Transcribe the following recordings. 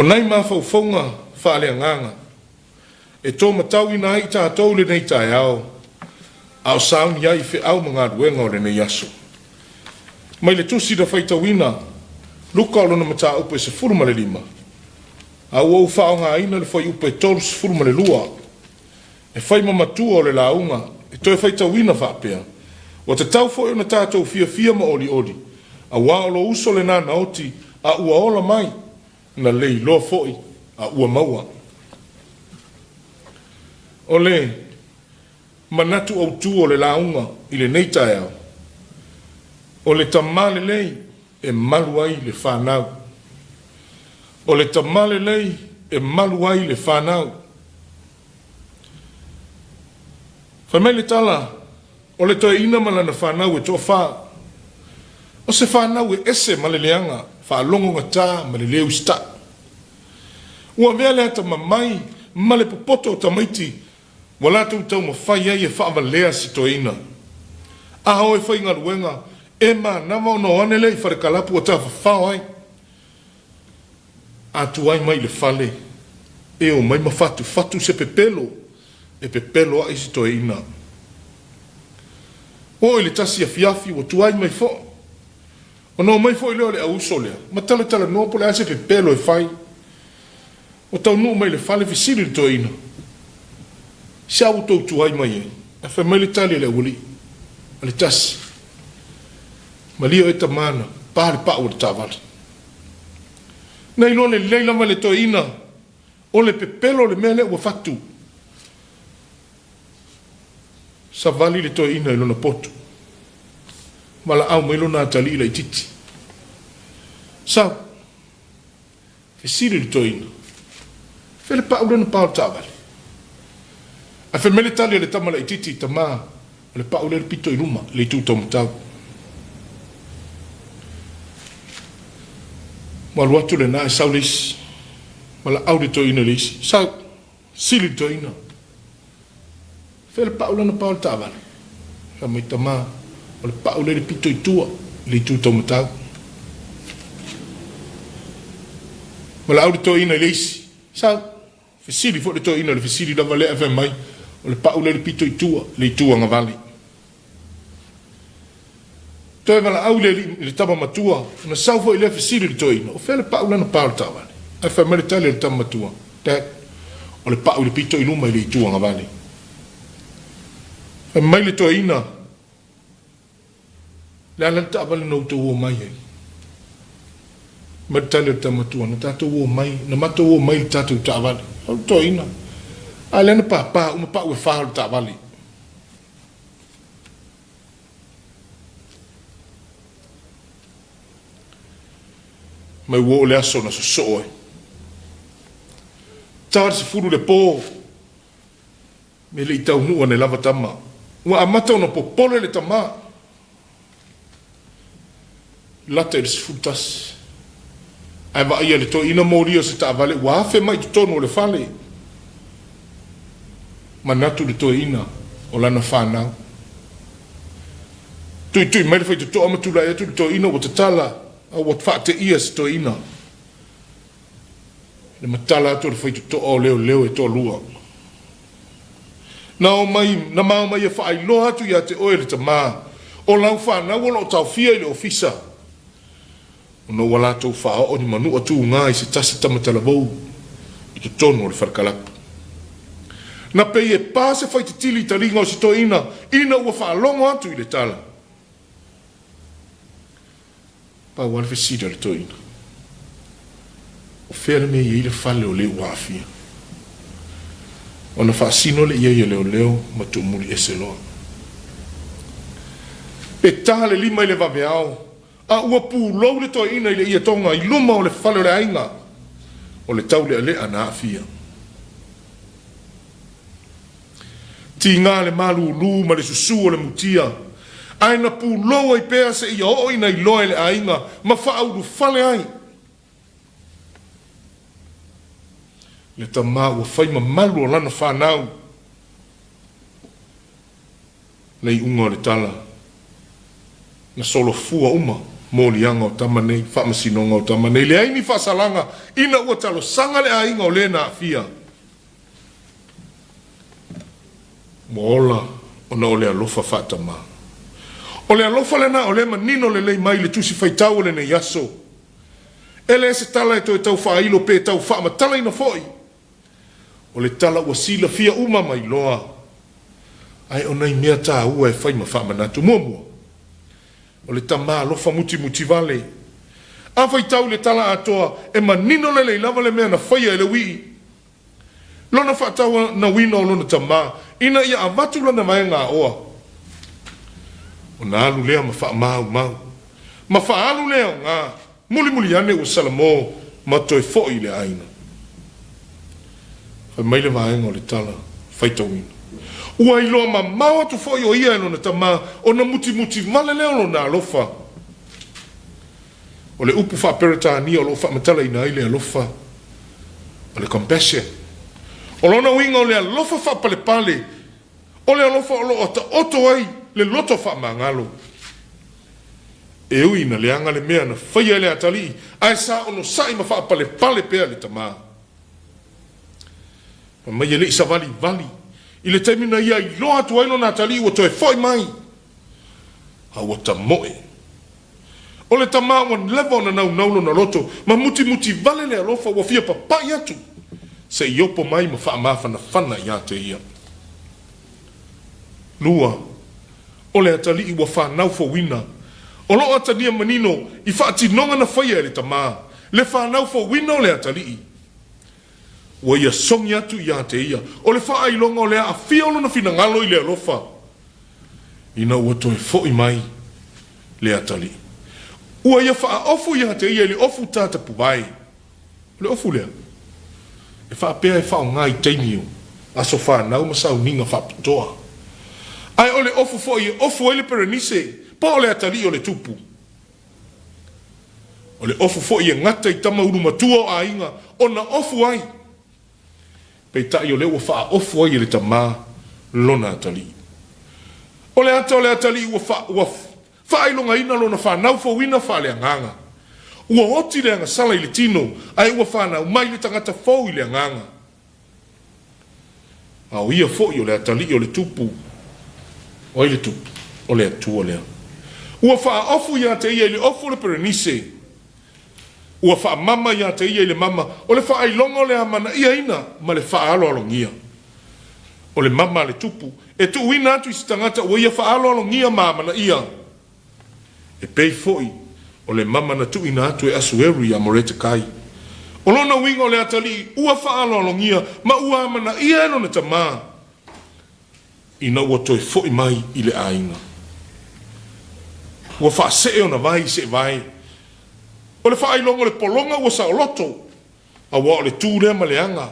O nai mafaufauga faaleagaga e tōmatauina ai i tatou i lenei taeao, a o sauni ai i feau ma galuega o lenei aso. Mai le Tusi na faitauina, Luka o lona mataupu e 15, a ua ou faaaogaina le fuaiupu e 32 e fai ma matua o le lauga e toe faitauina faapea, Ua tatau foi ona tatou fiafia ma olioli, auā o lou uso lena na oti a ua ola mai, na leiloa foi a ua maua. O le manatu autu o le lauga i lenei taeao, o le tama lelei e malu ai le fanau. O le tama lelei e malu ai le fanau. Fai mai le tala, o le toeaina ma lana fanau e toafa. O se fanau e ese ma le leaga, faalogogata ma le le usitai. Ua avea le atamamai ma le popoto o tamaiti ua latou taumafai ai e faavalea si toeaina. A o e faigaluega, e manava ona o ane lea i falekalapu ua tafafao ai. A tuai mai i le fale, e omai ma fatufatu se pepelo e pepelo ai si toeaina. Oo i le tasi afiafi ua tuai mai foi. Ona omai foi lea o le auuso lea ma talatalanoa po o le a se pepelo e fai. Ua taunuu mai i le fale fesili le toeaina, Se a ua tou tuai mai ai? Ae fai mai le tali a le aualii, a le tasi, Malie oe tama na pa le pau o le taavale. Na iloa lelei lava e le toeaina o le pepelo le mea lea ua fatu. Savali le toeaina i lona potu, valaau mai lona atalii laitiiti, Sau! Fesili le toeaina, Fea le pau lea na pa o le taavale? Ae fai mai le tali a le tama laitiiti, Tama, o le pau lea le pito i luma, le itu taumatau. Ua alu atu lena ae sau le isi. Valaau le toeaina i le isi, Sau! Sili le toeaina. Fea le pau lea na pa o le taavale? Fai mai, Tama, o le pau lea i le pito i tua, i le itu taumatau. Valaau le toeaina i le isi, Sau! Fesili foi le toeaina i le fesili lava lea ae fai mai, O le pau lea i le pito i tua, i le itu agavale. Toe valaau le alii i le tama matua, ona sau foi lea fesili i le toeaina, O fea le pau lea na pa o le taavale? Ae fai mai le tali a le tama matua, Dad, o le pau i le pito i luma i le itu agavale. Fai mai le toeaina, Le a la le taavale na outou o mai ai? Fai mai le tali a le tama matua, Na tatou o mai, na matou o mai i le tatou taavale. O le toeaina, A lea na pāpā uma pau e fā o le taavale. Mai ua oo le aso na sosoo ai. Ta le 10 i le po, me le i taunuu ane lava tama. Ua amata ona popole le tama. Lata i le 11. Ae vaaia le toeaina molia o se taavale ua afe mai i totonu o le fale. Manatu le toeaina o lana fanau. Tuitui mai le faitotoa ma tulai atu le toeaina ua tatala a ua faateia se toeaina. Le matala atu o le faitotoa o leoleo e toalua. Na omai, na ma omai e faailoa atu ia te oe le tama o lau fanau o lo o taofia i le ofisa, ona ua latou faaoo ni manua tuga i se tasi tama talavou i totonu o le falekalapu. Na pei e pa se faititili i taliga o si toeaina ina ua faalogo atu i le tala. Pau lava le fesili a le toeaina, O fea le mea e i ai le fale o le ua aafia? Ona faasino lea i ai e leoleo ma tuumuli ese loa. E ta le lima i le vaveao, a ua pulou le toeaina i le ietoga i luma o le fale o le aiga o le taulealea na aafia. Tiga le malūlū ma le susū o le mutia, ae na pulou ai pea seia oo ina iloa e le aiga ma faaulufale ai le tama ua fai mamalu o lana fanau. Le iuga o le tala, na solofua uma. Moliaga o tama nei, faamasinoga o tama nei, leai ni faasalaga ina ua talosaga le aiga o le na aafia. Ua ola ona o le alofa faatamā. O le alofa lena o lea manino lelei mai i le Tusi Faitau o lenei aso. E le se tala e toe tau faailo pe tau faamatalaina foi. O le tala ua silafia uma ma iloa. Ae o nai mea taua e fai ma faamanatu. Muamua, o le tama alofa mutimutivale. A faitau i le tala atoa, e manino lelei lava le mea na faia e le uii. Lona faatauanauina o lona tama ina ia avatu lana vaega aoa. Ona alu lea ma faamaumau, ma faaalu le aoga, mulimuli ane ua salamo ma toe foi i le aiga. Fai mai le vaega o le tala faitauina. Ua iloa mamao atu foi o ia e lona tama ona mutimuti vale lea o lona alofa. O le upu faa-Peretania o lo o faamatalaina ai le alofa, o le compassion. O lona uiga o le alofa faapalepale, o le alofa o lo o taoto ai le loto faamagalo. E ui ina leaga le mea na faia e le atalii, ae sa onosai ma faapalepale pea le tama. Fai mai e le i savalivali i le taimi na ia iloa atu ai lona atalii ua toe foi mai, a ua tamoe. O le tama ua leva ona naunau lona loto ma mutimuti vale le alofa ua fia papai atu se i opo mai ma faamafanafana ia te ia. 2, O le atalii ua fanau fouina. O lo o atagia manino i faatinoga na faia e le tama, le fanau fouina o le atalii. Ua ia sogi atu ia te ia, o le faailoga o le aafia o lona finagalo i le alofa, ina ua toe foi mai le atalii. Ua ia faaofu ia te ia i le ofu tatapuvae. O le ofu lea, e faapea e faaaoga i taimi o aso fanau ma sauniga faapitoa. Ae o le ofu foi e ofu ai le perenise po o le atalii o le tupu. O le ofu foi e gata i tama ulumatua o aiga ona ofu ai. Peitai o lea ua faaofu ai e le tama lona atalii. O le ata o le atalii ua, fa, ua faailogaina lona fanau fouina faaleagaga. Ua oti le agasala i le tino, ae ua fanau mai le tagata fou i le agaga. A o ia foi o le atalii o le tupu. O ai le tupu? O le Atua lea. Ua faaofu ia te ia i le ofu o le perenise. Ua faamama ia te ia i le mama o le faailoga o le amanaiaina ma le faaaloalogia. O le mama a le tupu e tuuina atu i se tagata ua ia faaaloalogia ma amanaia. E pei foi o le mama na tuuina atu e Asueru iā Moretekai. O lona uiga o le atalii ua faaaloalogia ma ua amanaia e lona tama. Ina ua toe foi mai i le aiga. Ua faasee ona vae i seevae. O le faailoga o le pologa ua saoloto, aua o le tu lea ma le aga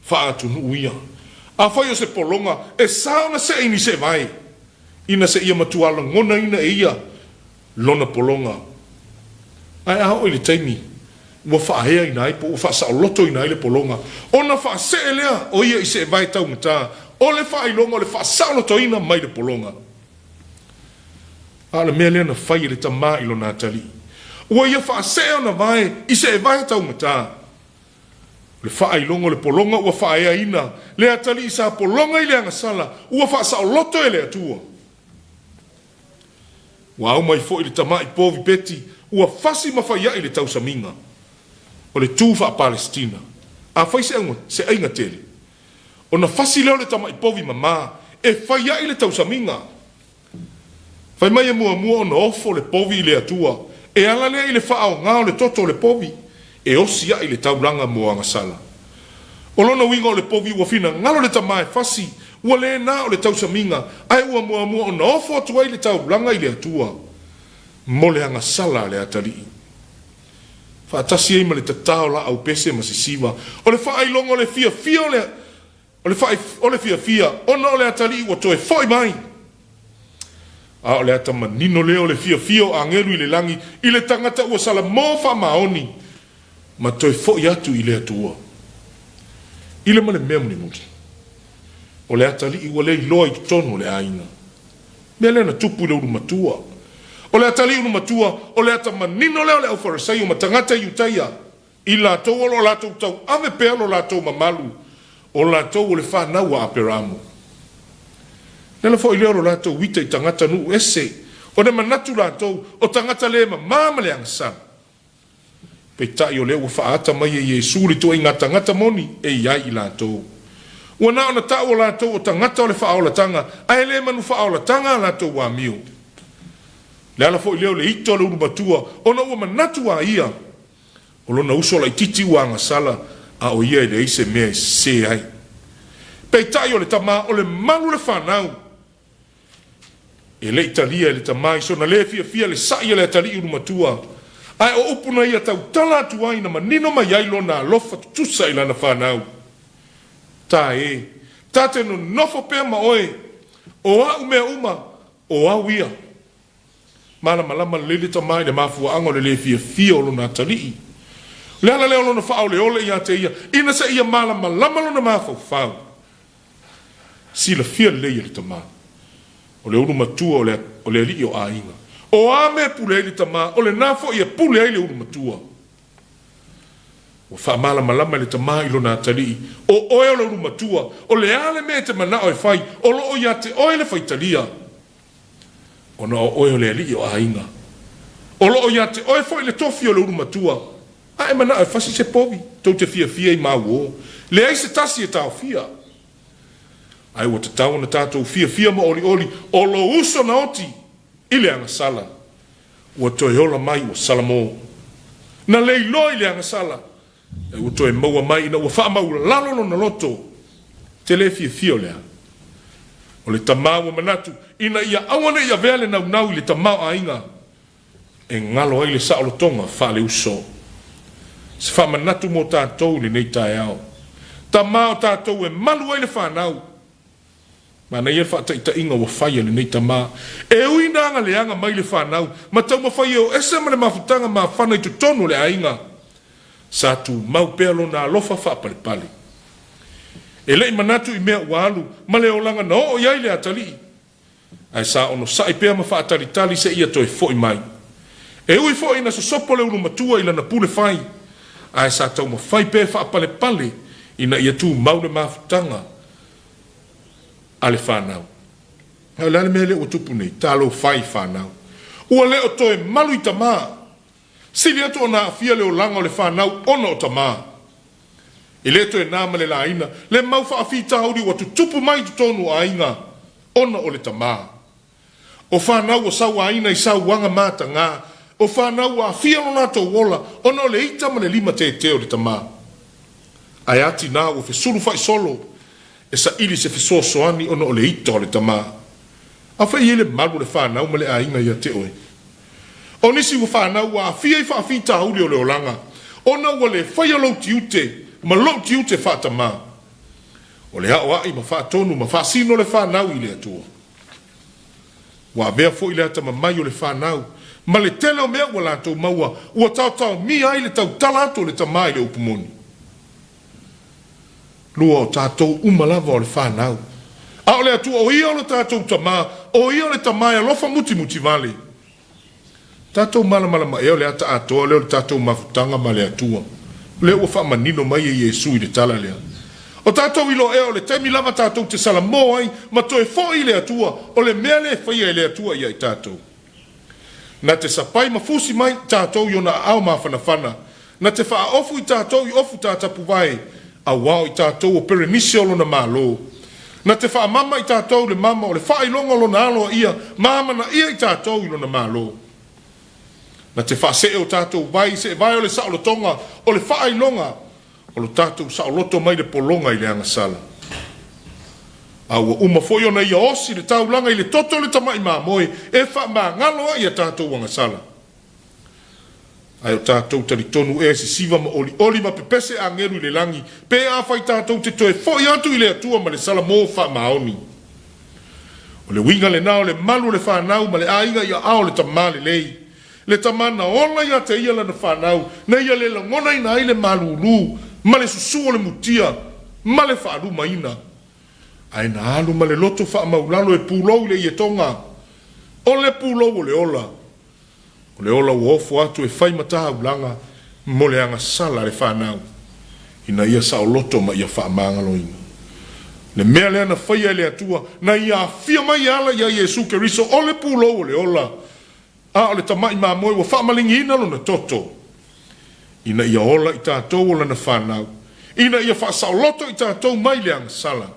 faaatunuu ia. Afai o se pologa, e sa ona see i ni seevae, ina seia matua lagonaina e ia lona pologa. Ae a oo i le taimi ua faaeaina ai po ua faasaolotoina ai le pologa, ona faasee lea o ia i seevae taugata, o le faailoga o le faasaolotoina mai le pologa. A o le mea lea na fai e le tama i lona atalii, ua ia faasee ona vae i seevae taugata. O le faailoga o le pologa ua faaeaina le atalii sa pologa i le agasala, ua faasaoloto e le Atua. Ua au mai foi le tamai povi peti ua fasi ma faia'i le tausamiga o le tu faa-Palesitina. A fai se auga, se aiga tele, ona fasi lea o le tamai povi mamā e faia'i le tausamiga. Fai mai e muamua ona ofo le povi i le Atua, e ala lea i le faaaoga o le toto o le povi e osi a'i le taulaga mo agasala. O lona uiga o le povi ua finagalo le tama e fasi, ua le na o le tausamiga, ae ua muamua ona ofo atu ai le taulaga i le Atua mo le agasala a le atalii. Faatasi ai ma le tatao laau pese ma sisiva, o le faailoga o le fiafia o le O le faai, o le fiafia, ona o le atalii ua toe foi mai. A o le ata manino lea o le fiafia o agelu i le lagi i le tagata ua salamo faamaoni ma toe foi atu i le Atua. I le ma le mea mulimuli, o le atalii ua le iloa i totonu o le aiga. Mea lea na tupu i le ulumatua. O le atalii ulumatua, o le ata manino lea o le aufarisaio ma tagata Iutaia, i latou o lo o latou tauave pea lo latou mamalu, o latou o le fanau a Aperamo. Le ala foi lea o lo latou ita i tagata nuu ese, ona e manatu latou o tagata le mama ma le agasala. Peitai o lea ua faaata mai e Iesu le ituaiga tagata moni e i ai i latou. Ua na ona tau o latou o tagata o le faaolataga, ae le manu faaolataga a latou amio. Le ala foi lea o le ita o le ulumatua, ona ua manatu a ia, o lona uso laititi ua agasala, a o ia e leai se mea e sese ai. Peitai o le tama, o le malu le fanau. E le i talia e le tama i sona lē fiafia le sa'i a le atalii ulumatua, ae o upu na ia tautala atu ai na manino mai ai lona alofa tutusa i lana fanau. Ta e, ta te nonofo pea ma oe, o a'u mea uma, o au ia. Malamalama lelei le tama i le mafuaaga o le lē fiafia o lona atalii. O le ala lea o lona faaoleole ia te ia, ina seia malamalama lona mafaufau. Silafia lelei e le tama, o le ulu matua o le, o le alii o aiga. O a mea e pule ai le tama, o lena foi e pule ai le ulu matua. Ua faamalamalama e le tama i lona atalii, O oe o le ulu matua, o le a le mea e te manao e fai, o lo o ia te oe le faitalia, ona o oe o le alii o aiga. O lo o ia te oe foi le tofi o le ulu matua, A e manao e fasi se povi, tou te fiafia i mauō, leai se tasi e taofia. Ae ua tatau ona tatou fiafia ma olioli, o lou uso na oti i le agasala, ua toe ola mai ua salamo. Na leiloa i le agasala, ae ua toe maua mai ina ua faamaualalo lona loto. Te le fiafia o le a? O le tama ua manatu, ina ia aua ne i avea le naunau i le tamaoaiga, e galo ai le saolotoga faaleuso. Se faamanatu mo tatou i lenei taeao. Tama o tatou e malu ai le fanau. Manaia le faataitaiga ua fai e lenei tama. E ui ina agaleaga mai le fanau ma taumafai e o ese ma le mafutaga mafana i totonu o le aiga, sa tumau pea lona alofa faapalepale. E le i manatu i mea ua alu ma le olaga na oo i ai le atalii. Ae sa onosai pea ma faatalitali seia toe foi mai. E ui foi ina sosopo le ulumatua i lana pule fai, ae sa taumafai pea e faapalepale ina ia tumau le mafutaga a le fanau. A o le a le mea lea ua tupu nei? Talofa i fanau. Ua le o toe malu i tama. Sili atu ona aafia le olaga o le fanau ona o tama. E le toe na ma le laina le mau faafitauli ua tutupu mai i totonu o aiga ona o le tama. O fanau ua sauaina i sauaga matagā, o fanau ua aafia lo latou ola ona o le ita ma le lima tētē o le tama. Ae a tinā ua fesulufa'i solo e saili se fesoasoani ona o le ita o le tama. A fai ai le malu o le fanau ma le aiga ia te oe? O nisi ua fanau ua aafia i faafitauli o le olaga, ona ua le faia lou tiute ma lou tiute faatamā. O le aoaʻi ma faatonu ma faasino le fanau i le Atua. Ua avea foi le atamamai o le fanau, ma le tele o mea ua latou maua, ua taotaomia ai le tautala atu o le tamā i le upu moni. Lua o tatou uma lava o le fanau. A o le Atua, o Ia o lo tatou Tama, o Ia o le Tama e alofa mutimuti vale. Tatou malamalama ea o le ata atoa lea o le tatou mafutaga ma le Atua. O lea ua faamanino mai e Iesu i le tala lea. O tatou iloa ea o le taimi lava tatou te salamo ai ma toe foi i le Atua, o le mea lea e faia e le Atua ia i tatou. Na te sapai ma fusi mai tatou i ona aao mafanafana, na te faaofu i tatou i ofu tatapuvae, auā o i tatou o perenisia o lona Malo. Na te faamama i tatou le mama o le faailoga o lona alo a ia ma amanaia i tatou i lona Malo. Na te faasee o tatou vai i seevae o le saolotoga o le faailoga o lo tatou saoloto mai le pologa i le agasala. A ua uma foi ona ia osi le taulaga i le toto o le tama'i mamoe e faamagalo ai a tatou agasala. Ae o tatou talitonu ea e sisiva ma olioli ma pepese agelu i le lagi, pe afai tatou te toe foi atu i le Atua ma le salamo faamaoni. O le uiga lena o le malu o le fanau ma le aiga i aao o le Tama lelei. Le tama na ola ia te ia lana fanau, na ia le lagonaina ai le malūlū ma le susū o le mutia ma le faalumaina. Ae na alu ma le loto faamaulalo e pulou i le ietoga, o le pulou o le ola. O le ola ua ofo atu e fai mataulaga mo le agasala a le fanau, ina ia saoloto ma ia faamagaloina. Le mea lea na faia e le Atua, na ia afia mai e ala ia Iesu Keriso o le pulou o le ola, a o le tamai mamoe ua faamaligiina lona toto, ina ia ola i tatou o lana fanau, ina ia faasaoloto i tatou mai le agasala,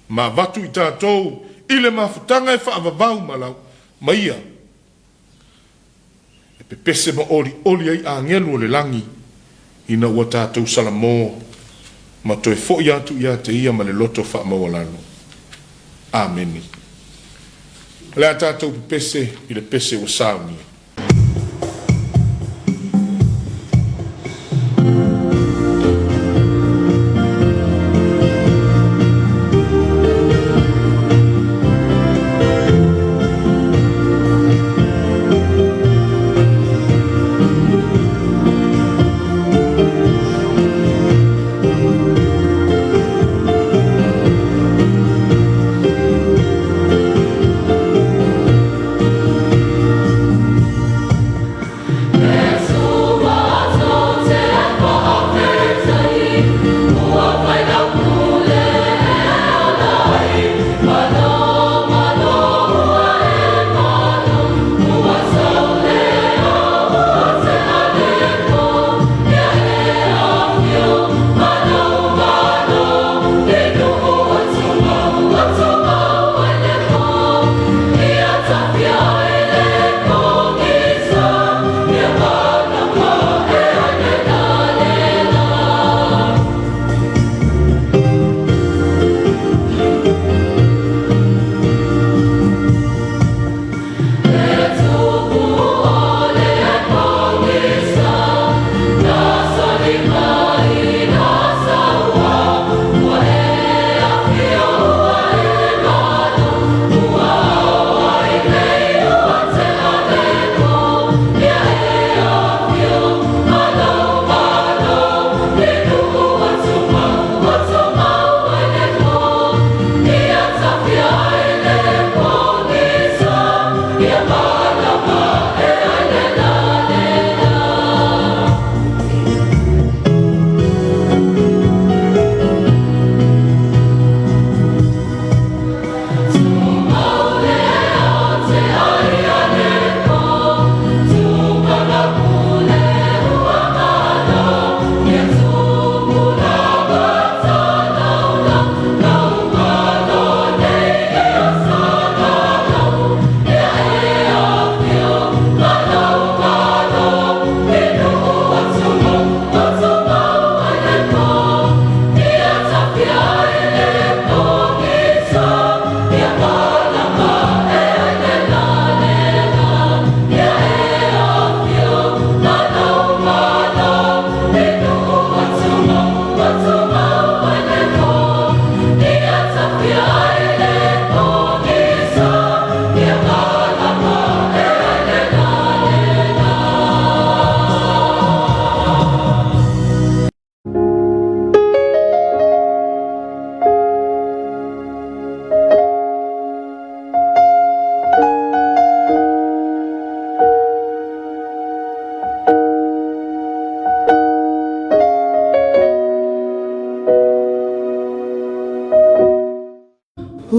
ma avatu i tatou i le mafutaga e faavavau ma lau ma ia e pepese ma olioli ai agelu o le lagi, ina ua tatou salamo ma toe fo'i atu ia te ia ma le loto faamaualalo. Amene. O le a tatou pepese i le pese ua saunia.